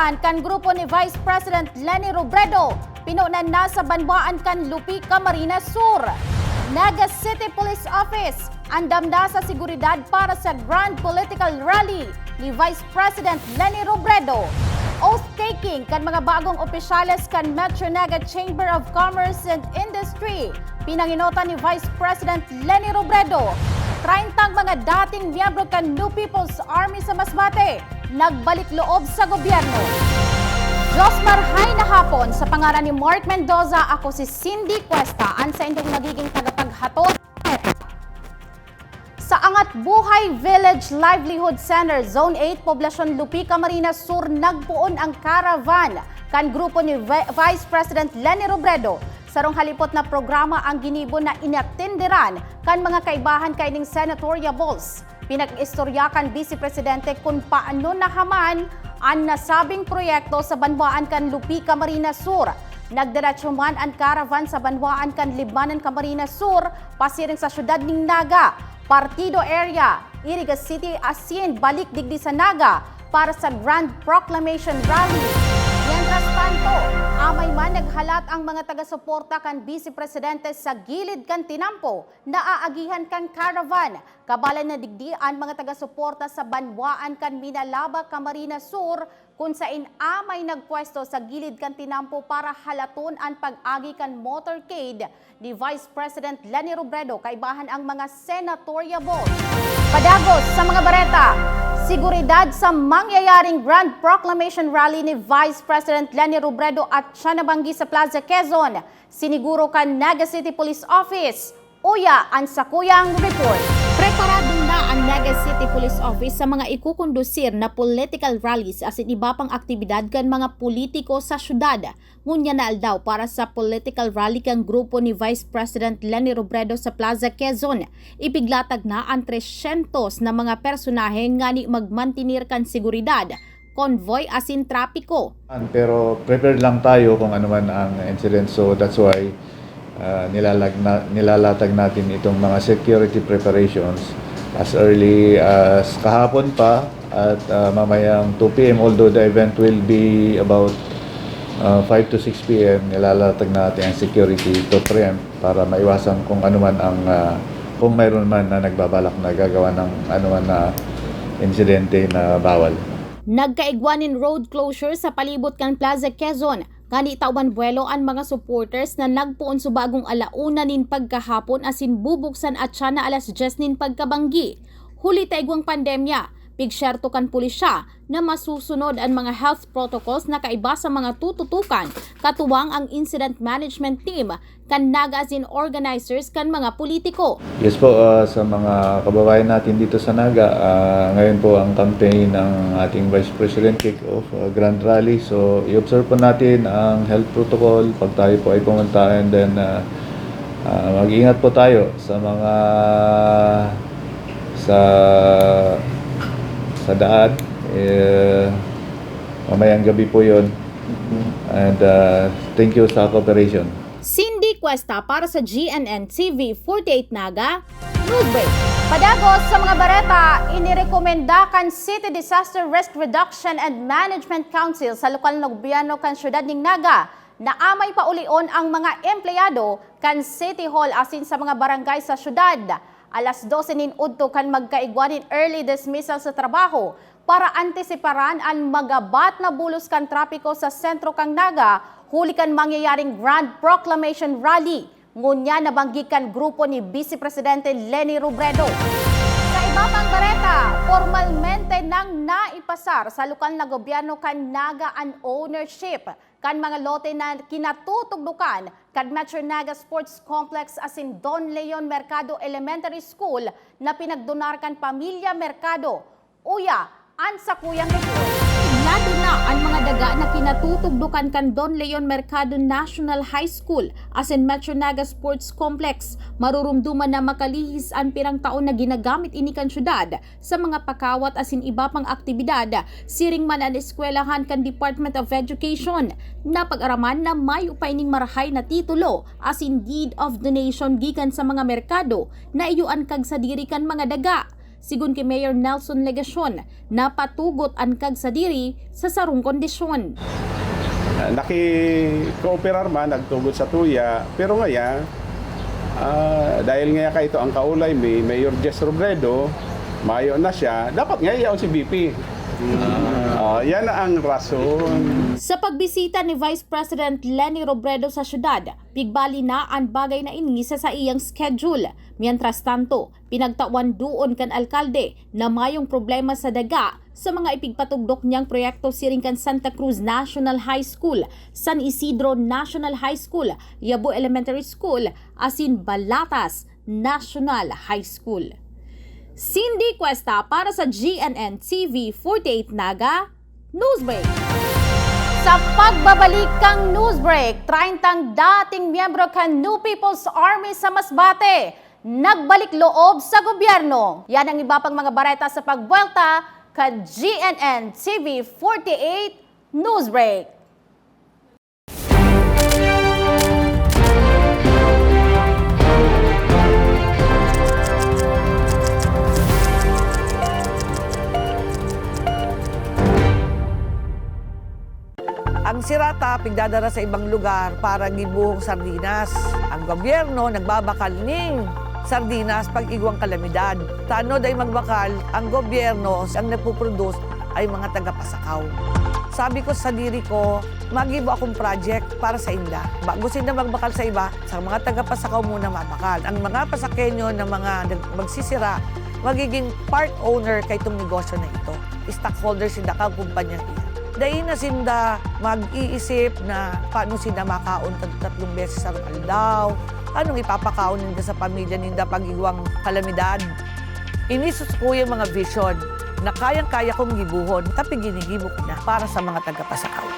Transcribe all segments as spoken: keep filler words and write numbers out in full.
Kan grupo ni Vice President Leni Robredo, pinunan na sa banwaan kan Lupi, Camarines Sur. Naga City Police Office, andam na sa seguridad para sa grand political rally ni Vice President Leni Robredo. Oath-taking kan mga bagong opisyales kan Metro Naga Chamber of Commerce and Industry, pinangenotan ni Vice President Leni Robredo. Treyntang mga dating miyembro kan New People's Army sa Masbate, nagbalik loob sa gobyerno. Diyos marhay na hapon, sa pangaran ni Mark Mendoza, ako si Cindy Cuesta, an saindong nagiging tagapaghatod. Sa Angat Buhay Village Livelihood Center, Zone eight, Poblacion Lupi, Camarines Sur, nagpoon ang caravan kan grupo ni Vi-, Vice President Leni Robredo. Sarong halipot na programa ang ginibo na inatenderan kan mga kaibahan kaining senatorial balls. Pinag-istorya kan Vice Presidente kun paano nahaman an nasabing proyekto sa banwaan kan Lupi, Camarines Sur. Nagdiretso man an caravan sa banwaan kan Libmanan, Camarines Sur, pasiring sa siyudad nin Naga, Partido Area, Iriga City asin balik digdi sa Naga para sa Grand Proclamation Rally. Mientras tanto, amay man naghalat ang mga taga-suporta kan Vice Presidente sa gilid kan tinampo na aagihan kan caravan. Kabala na digdi an mga taga-suporta sa banwaan kan Minalaba, Camarines Sur, kun sain amay nagpwesto sa gilid kan tinampo para halaton an pag-agi kan motorcade ni Vice President Leni Robredo kaibahan ang mga senatorial balls. Padagos sa mga bareta, seguridad sa mangyayaring Grand Proclamation Rally ni Vice President Leni Robredo at siya nabanggi sa Plaza Quezon, siniguro kan Naga City Police Office. Uya an sakuyang report. Preparado na ang Naga City Police Office sa mga ikukondusir na political rallies asin iba pang aktibidad kan mga politiko sa syudad. Ngunyan na aldaw para sa political rally kan grupo ni Vice President Leni Robredo sa Plaza Quezon. Ipiglatag na an tresyentos na mga personahe ngani magmantener kan seguridad, convoy asin trapiko. Pero prepared lang tayo kung ano man ang incident. So that's why, ah, nilalag-, na-, nilalatag natin itong mga security preparations as early as kahapon pa at, ah, mamayang two P M, although the event will be about, ah, five to six P M, nilalatag natin ang security to preempt para maiwasan kung ano man ang, ah, kung mayroon man na nagbabalak na gagawa ng ano man na insidente na bawal. Nagkaigwa nin road closure sa palibot kan Plaza Quezon, ngani tauban buwelo an mga supporters na nagpoon sa bagong ala una nin pagkahapon asin bubuksan atyan na alas dyes nin pagkabanggi. Huli ta igwang pandemya, pigsyerto kan pulisya na masusunod an mga health protocols na kaiba sa mga tututukan, katuwang ang incident management team kan Naga asin organizers kan mga politiko. Yes po, ah, sa mga kababayan natin dito sa Naga, ah, ngayon po ang campaign ng ating Vice President, kick-off, ah, Grand Rally. So, i-observe po natin ang health protocol pag tayo po ay pumunta, and then, ah, ah, mag-ingat po tayo sa mga, sa, sa daan. Eh, mamayang gabi po 'yon. And, ah, thank you sa cooperation. Cindy Cuesta para sa G N N T V forty-eight Naga, Newsbreak. Padagos sa mga bareta, inirekomenda kan City Disaster Risk Reduction and Management Council sa lokal na gobyerno kan siyudad nin Naga na amay paulion ang mga empleyado kan City Hall asin sa mga barangay sa siyudad. Alas dose nin udto kan magkaigwa nin early dismissal sa trabaho para antisiparan an magabat na bulos kan trapiko sa sentro kan Naga huli kan mangyayaring Grand Proclamation Rally, ngunyan nabanggi kan grupo ni Vice Presidente Leni Robredo. Sa iba pang bareta, pormalmente nang naipasar sa lokal na gobyerno kan Naga an ownership kan mga lote na kinatutugdukan kan Metro Naga Sports Complex asin Don Leon Mercado Elementary School na pinagdonar kan Pamilya Mercado. Uya an sakuyang report. Signado na an mga daga na kinatutugdukan kan Don Leon Mercado National High School asin Metro Naga Sports Complex. Marurumduman na makalihis an pirang taon na ginagamit ini kan syudad sa mga pakawat asin iba pang aktibidad, siring man an eskwelahan kan Department of Education. Napag-araman na mayo pa ining marahay na titulo asin deed of donation gikan sa mga merkado na iyo an kagsadiri kan mga daga. Sigon ki Mayor Nelson Legacion, napatugot an kagsadiri sa sarong kondisyon. Ah, nakikooperar man, nagtugot sa tuya, pero ngaya, ah, dahil ngaya kaito ang kaulay mi, Mayor Jess Robredo, mayo na siya, dapat ngaya yaon si V P. Ah, yan ang rason. Sa pagbisita ni Vice President Leni Robredo sa syudad, pigbali na an bagay na ini sa saiyang schedule. Mientras tanto, pinagtawan doon kan alkalde na mayong problema sa daga sa mga ipigpatugdok niyang proyekto siring kan Santa Cruz National High School, San Isidro National High School, Yabo Elementary School, asin Balatas National High School. Cindy Cuesta para sa G N N T V forty-eight Naga, Newsbreak. Sa pagbabalik kan Newsbreak, treyntang dating miyembro kan New People's Army sa Masbate, nagbalik loob sa gobyerno. Yan ang iba pang mga bareta sa pagbuwelta kan G N N T V forty-eight Newsbreak. Ang sirata pigdadara sa ibang lugar para gibohong sardinas. Ang gobyerno nagbabakal ning sardinas pag igwang kalamidad. Ta ano dai magbakal ang gobyerno, ang nagpo-produce ay mga taga-Pasacao. Sabi ko sa diri ko, "Magibo akong project para sa inda." Bago sinda magbakal sa iba, sa mga taga-Pasacao muna mabakal. Ang mga Pasaqueño na mga nag-, magsisira, magiging part owner kaitong negosyo na ito. Stockholder sinda kan kumpanyang iyan. Dai na sinda mag-iisip na paano sinda makaon tag-, tatlong beses sa aldaw, anong ipapakaon ninda sa pamilya ninda pag igwang kalamidad. Ini sa sakuyang mga vision na kayang-kaya kong gibohon, tapi ginigibo ko na para sa mga taga-Pasacao.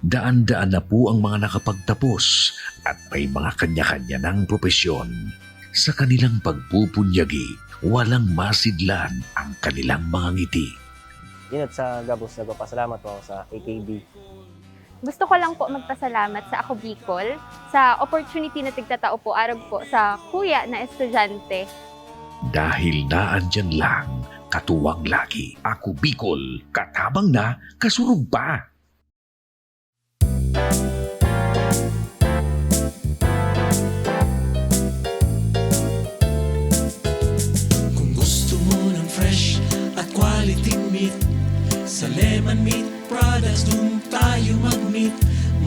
Daan-daan na po ang mga nakapagtapos at may mga kanya-kanya ng propesyon. Sa kanilang pagpupunyagi, walang masidlan ang kanilang mga ngiti. Inot sa gabos, nagpapasalamat po ako sa A K B. Gusto ko lang po magpasalamat sa Ako Bicol, sa opportunity na tigtatao po arog po sa kuya na estudyante. Dahil naandyan lang, katuwang lagi. Ako Bicol, katabang na, kasurog pa. Kung gusto mo ng fresh at quality meat, sa Lemon Meat Products, dun tayo mag-meet.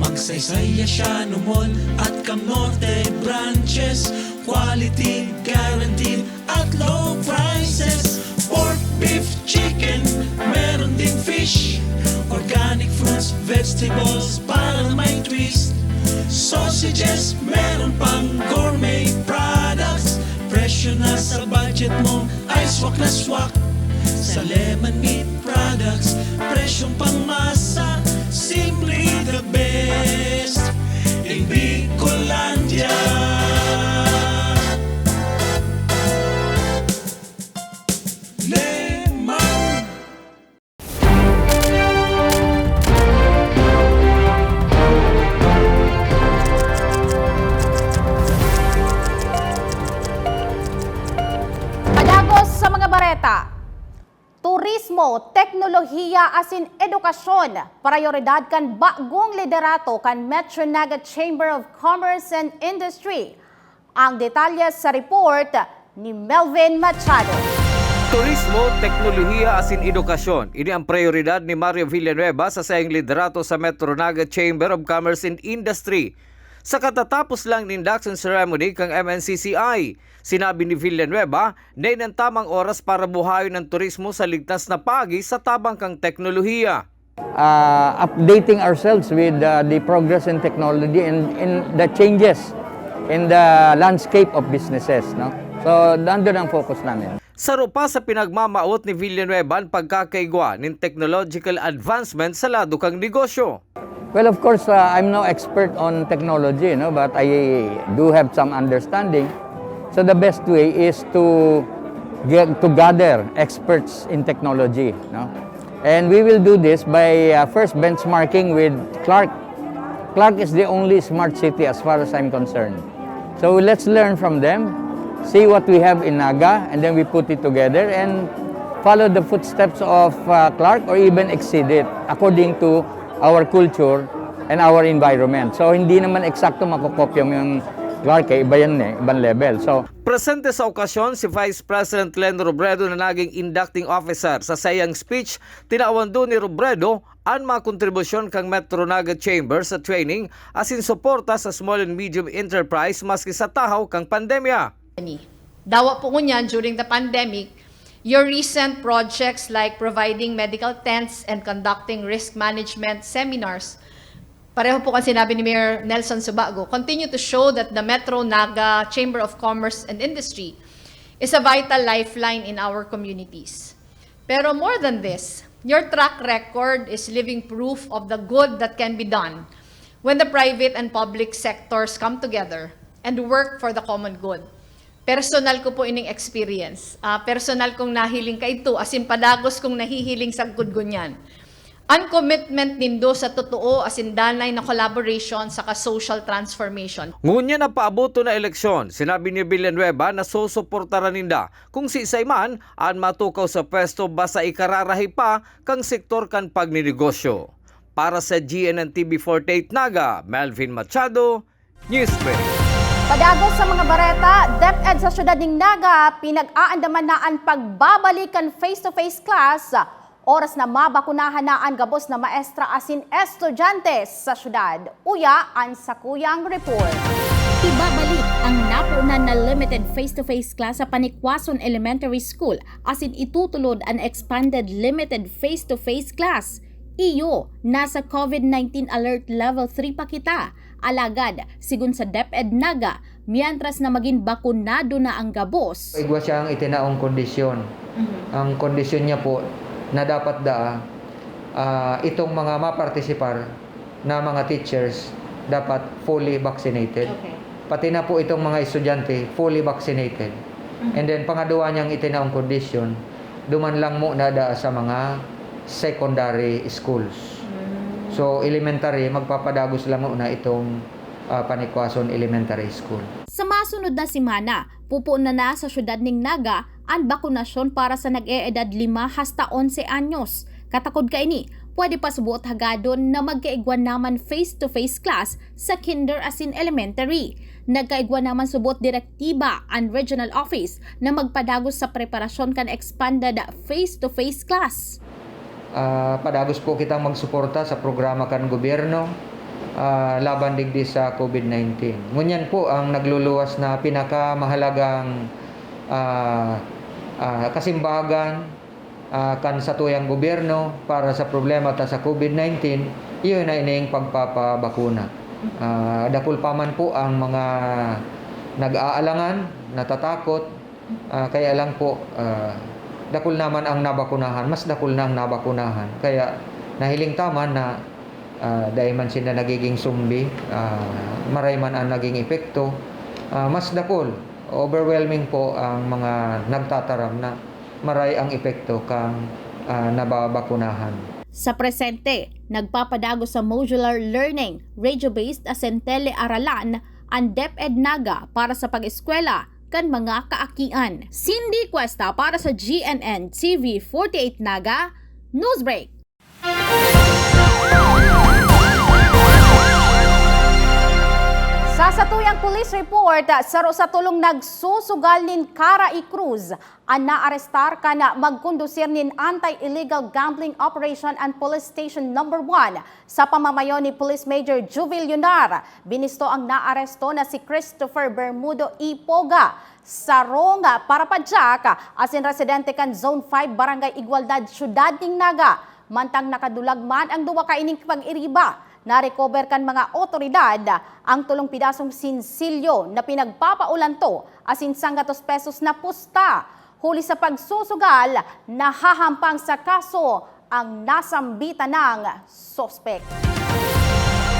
Magsaysay, Asiano Mall at Cam Norte branches. Quality guaranteed at low prices. Pork, beef, chicken, meron ding fish. Organic fruits, vegetables, para may twist. Sausages, meron pang gourmet products. Presyo na sa budget mo, ay swak na swak. Sa Lemon Meat Products, presyong pangmasa, simply the best. In Bicolandia. Lemon. Padagos sa mga bareta. Turismo, teknolohiya asin edukasyon, prayoridad kan bagong liderato kan Metro Naga Chamber of Commerce and Industry. Ang detalye sa report ni Melvin Machado. Turismo, teknolohiya asin edukasyon, ini ang prayoridad ni Mario Villanueva sa saiyang liderato sa Metro Naga Chamber of Commerce and Industry. Sa katatapos lang nin induction ceremony kan M N C C I, sinabi ni Villanueva na ini an tamang oras para buhayon an turismo sa ligtas na paagi sa tabang kan teknolohiya. Uh, updating ourselves with, uh, the progress in technology and in the changes in the landscape of businesses, no? So, nandun ang focus namin. Saro pa sa pinagmamawot ni Villanueva an pagkakaigwa nin technological advancement sa lado kan negosyo. Well, of course, uh, I'm no expert on technology, no, but I do have some understanding. So the best way is to get, to gather experts in technology, no? And we will do this by, uh, first benchmarking with Clark. Clark is the only smart city as far as I'm concerned. So let's learn from them. See what we have in Naga, and then we put it together and follow the footsteps of uh, Clark or even exceed it according to our culture and our environment. So hindi naman eksakto makokopya mo yung Clark, eh, iba yan eh, ibang level. So Presente sa okasyon si Vice President Leni Robredo na naging inducting officer. Sa saiyang speech, tinawan doon ni Robredo an mga kontribusyon kan Metro Naga Chamber sa training asin suporta sa small and medium enterprise maski sa tahaw kan pandemya. Dawa po ngunyan, during the pandemic, your recent projects like providing medical tents and conducting risk management seminars, pareho po kan sinabi ni Mayor Nelson Subago, continue to show that the Metro Naga Chamber of Commerce and Industry is a vital lifeline in our communities. Pero more than this, your track record is living proof of the good that can be done when the private and public sectors come together and work for the common good. Personal ko po ining experience. Ah, personal kong nahiling kaidto, asin padagos kong nahihiling sagkod ngunyan. An commitment nindo sa totoo asin danay na collaboration saka social transformation. Ngunyan na paaboton na eleksyon, sinabi ni Villanueva na susuportaran ninda kung siisay man an matukaw sa pwesto basta ikararahay pa kan sektor kan pagninegosyo. Para sa G N N T V forty-eight Naga, Melvin Machado, Newsbreak. Padagos sa mga bareta, DepEd sa siyudad ning Naga pinag-aandaman na an pagbabalik kan face-to-face class oras na mabakunahan na an gabos na maestra asin estudyante sa siyudad. Uya an sakuyang report. Ibabalik ang napunan na limited face-to-face class sa Panikwason Elementary School asin itutulod an expanded limited face-to-face class. Iyo, nasa COVID nineteen alert level three pa kita. Alagad, sigon sa DepEd Naga, mientras na magin bakunado na ang gabos. Igwa siyang itinaong kondisyon. Mhm. Ang kondisyon niya po na dapat daa, ah, itong mga mapartisipar na mga teachers dapat fully vaccinated. Okay. Pati na po itong mga estudyante, fully vaccinated. Mhm. And then, pangadwa niyang itinaong kondisyon, duman lang muna da sa mga secondary schools. Mm. So, elementary, magpapadagos lang muna itong, ah, Panikwason Elementary School. Sa masunod na semana, pupunan na sa siyudad ning Naga an bakunasyon para sa nag-eedad lima hasta onse anyos. Katakod kaini, pwede pa subot hagadon na magkaigwa naman face-to-face class sa kinder asin elementary. Nagkaigwa naman subot direktiba an regional office na magpadagos sa preparasyon kan expanded face-to-face class. Ah, padagos po kitang magsuporta sa programa kan gobyerno, ah, laban digdi sa COVID nineteen. Ngunyan po ang nagluluwas na pinakamahalagang, ah, ah, kasimbagan, ah, kan satuyang gobyerno para sa problema ta sa COVID nineteen, iyo na ining pagpapabakuna. Ah, dakul pa man po ang mga nag-aalangan, natatakot, ah, kaya lang po, ah, dakul naman ang nabakunahan, mas dakul na ang nabakunahan. Kaya nahiling ta man na, ah, dai man sinda nagiging zombie, ah, maray man ang naging epekto, ah, mas dakul, overwhelming po ang mga nagtataram na maray ang epekto kan, ah, nababakunahan. Sa presente, nagpapadagos sa modular learning, radio-based asin telearalan an DepEd Naga para sa pag-eskwela kan mga kaakian. Cindy Cuesta para sa G N N T V forty-eight Naga, Newsbreak. Sa satuyang police report, saro sa tolong nagsusugal nin Cara y Cruz an naarestar kan magkondusir nin anti-illegal gambling operation an Police Station Number One sa pamamayo ni Police Major Juvil Yunar. Binisto ang naaresto na si Christopher Bermudo Ipoga, sarong parapadyak asin residente kan Zone five, Barangay Igualdad, Siyudad nin Naga. Mantang nakadulag man ang duwa kaining pag-iriba, na-recover kan mga otoridad ang tolong pidasong sinsilyo na pinagpapaulanto asin sanggatos pesos na pusta. Huli sa pagsusugal, nahahampang sa kaso ang nasambitan nang suspek.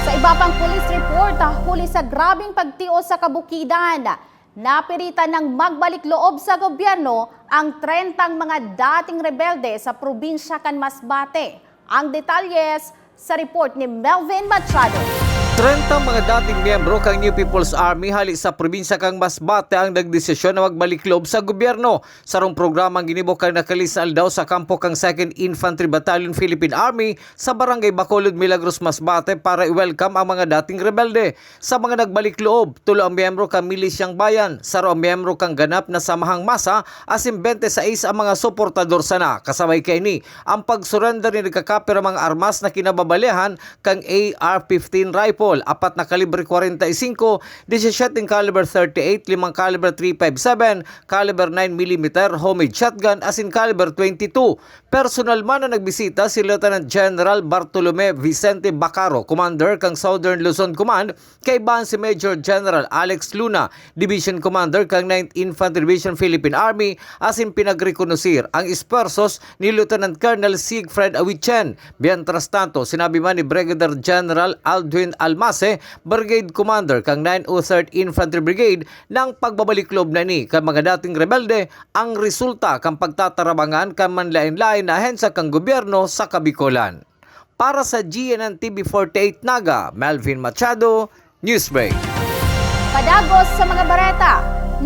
Sa iba pang police report, huli sa grabeng pagtios sa kabukidan, napiritan nang magbalik loob sa gobyerno ang trentang mga dating rebelde sa probinsya kan Masbate. Ang detalye Sa report ni Melvin Machado. Trenta mga dating miyembro kan New People's Army hali sa probinsya kan Masbate ang nagdesisyon na magbalik loob sa gobyerno. Sarong programang ginibo kan nakalis na aldaw sa kampo kan Second Infantry Battalion Philippine Army sa Barangay Bacolod, Milagros, Masbate para i-welcome ang mga dating rebelde. Sa mga nagbalik loob, tulo ang miyembro kan Milisyang Bayan, saro ang miyembro kan ganap na samahang masa, asin bente sais ang mga suportador sana. Kasabay kaini, ang pag-surrender nin nagkakapirang mga armas na kinababalehan kan A R fifteen rifle, apat na kalibre kwarenta y singko, disisyete caliber thirty-eight, limang caliber three five seven, caliber nine millimeter homemade shotgun, asin caliber twenty-two. Personal man na nagbisita si Lieutenant General Bartolome Vicente Bacaro, Commander kan Southern Luzon Command, kaibahan si Major General Alex Luna, Division Commander kan Ninth Infantry Division Philippine Army, asin pinagrekonosir ang esfuerzos ni Lieutenant Colonel Siegfried Awichen. Mientras tanto, sinabi man ni Brigadier General Aldwin Almase, Brigade Commander kan nine oh third Infantry Brigade, na ang pagbabalik loob na ini kan mga dating rebelde ang resulta kan pagtatarabangan kan manlaen-laen na ahensya kan gobyerno sa Kabikolan. Para sa G N N T V forty-eight Naga, Melvin Machado, Newsbreak. Padagos sa mga bareta,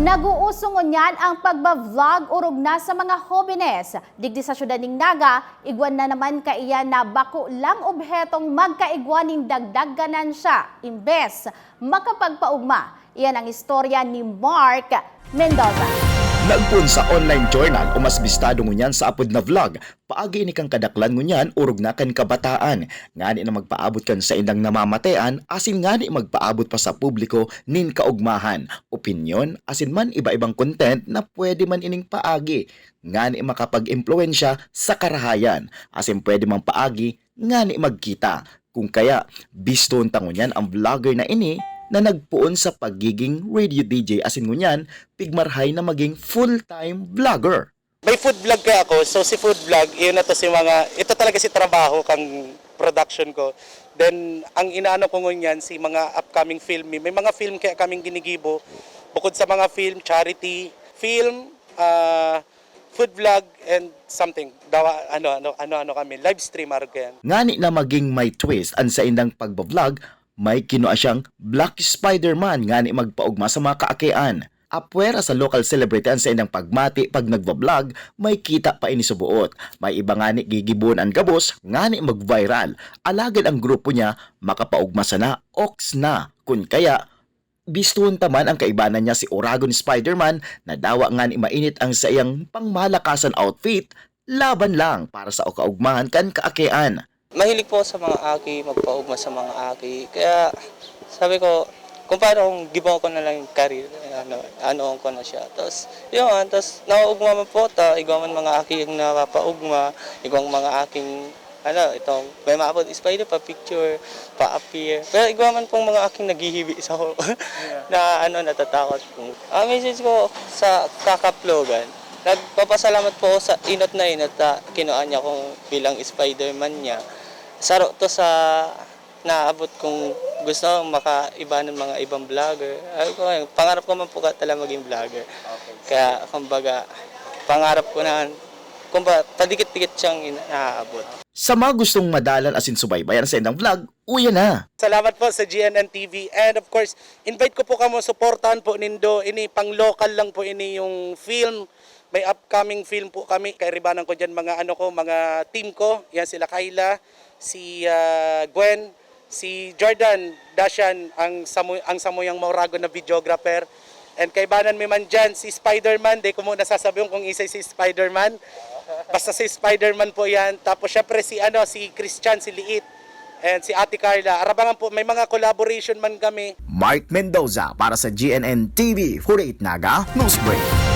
nag-uuso ngunyan ang pagba-vlog orog na sa mga hobenes. Digdi sa syudad ning Naga, igwa na naman kaiyan na bako lang obhetong magkaigwa nin dagdag ganansya, imbes makapagpaugma. Iyan ang istorya ni Mark Mendoza. Nagpoon sa online journal o mas bistado ngunyan sa apod na vlog, paagi ini kan kadaklan ngunyan orog na kan kabataan, ngani na magpaabot kan saindang namamatean asin ngani magpaabot pa sa publiko nin kaogmahan, opinyon, asin man iba-ibang content na pwede man ining paagi, ngani makapag-impluwensya sa karahayan, asin pwede mang paagi ngani magkita. Kung kaya, bistoon ta ngunyan ang vlogger na ini na nagpoon sa pagiging radio D J asin ngunyan pigmarhay na maging full-time vlogger. May food vlog kaya ako. So, si food vlog, iyon na to si mga, ito talaga si trabaho kang production ko. Then, ang inaano ko ngunyan, si mga upcoming film. May mga film kaya kaming ginigibo. Bukod sa mga film, charity, film, ah, food vlog, and something. Dawa, ano, ano, ano, ano kami, live streamer kaya. Ngani na maging may twist ang saindang pagbablog, may kinua siyang Black Spider-Man ngani magpaogma sa mga kaakian. Apwera sa local celebrity ang saindang pagmati pag nagbablog, may kita pa ini suboot. May iba ngani gigibohon an gabos ngani mag-viral. Alagad ang grupo niya makapaogma sana, oks na. Kun kaya, bistoon ta man ang kaibanan niya si Uragon Spider-Man na dawa ngani mainit ang saiyang pangmalakasan outfit, laban lang para sa kaogmahan kan kaakian. Mahilig po ako sa mga aki, magpaugma sa mga aki. Kaya sabi ko, kung paano kung gibaw ko na lang yung career, ano, ano ko na siya. Tapos, yun, tapos nauugma man po, ta, igwa man mga aki yung napapaugma, igwang mga aking, ano, itong, may maabot spider pa picture, pa appear. Pero igwa man pong mga aking naghihibi sa ho, na, ano, natatakot. Ang message ko sa kakaplogan, nagpapasalamat po ako sa inot na inot na kinuha niya akong bilang Spider-Man niya. Saro to sa naabot kong gusto, makaiba ng mga ibang vlogger. Sabi ko, "Ay, pangarap ko man po ka-, talaga maging vlogger." Okay. Kaya, kumbaga, pangarap ko na, kumbaga, padikit-dikit siyang ina-, naaabot. Sa mga gustong madalan asin subaybayan sa indang vlog, uya na! Salamat po sa G N N T V. And of course, invite ko po kamo, suportahan po nindo. Ini pang local lang po ini yung film. May upcoming film po kami. Kairibanan ko dyan mga ano ko, mga team ko. Yan sila Kyla, si, ah, Gwen, si Jordan, Dashan, ang samu-, ang samuyang mauragon na videographer. And kaibanan mi man dyan, si Spider-Man, di ko muna sasabihin kung isay si Spider-Man. Basta si Spider-Man po yan. Tapos syempre si, ano, si Christian, si Liit, and si Ate Carla. Arabangan po, may mga collaboration man kami. Mark Mendoza para sa G N N T V forty-eight Naga Newsbreak.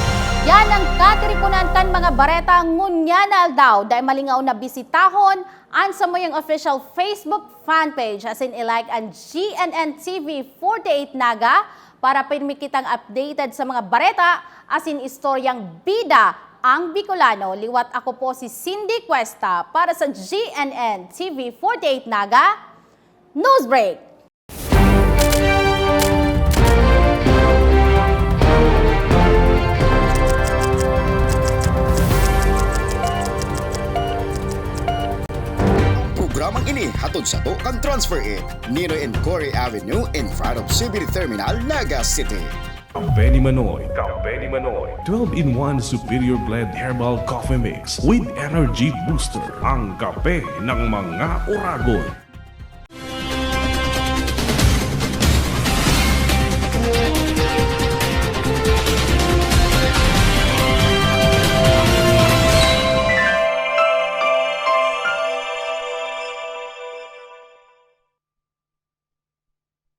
Yan ang katiriponan kan mga bareta ngunyan na aldaw. Dai malingaw na bisitahon an samuyang official Facebook fanpage, asin i-like an G N N T V forty-eight Naga para pirmi kitang updated sa mga bareta asin istoryang bida ang Bicolano. Liwat ako po si Cindy Cuesta para sa G N N T V forty-eight Naga Newsbreak. Amang ini hatod sato kan Transfer It, Ninoy and Cory Avenue, in front of C B D Terminal, Naga City. Kape ni Manoy, Kape ni Manoy, twelve-in-one Superior Blend Herbal Coffee Mix with Energy Booster, ang kape ng mga oragon.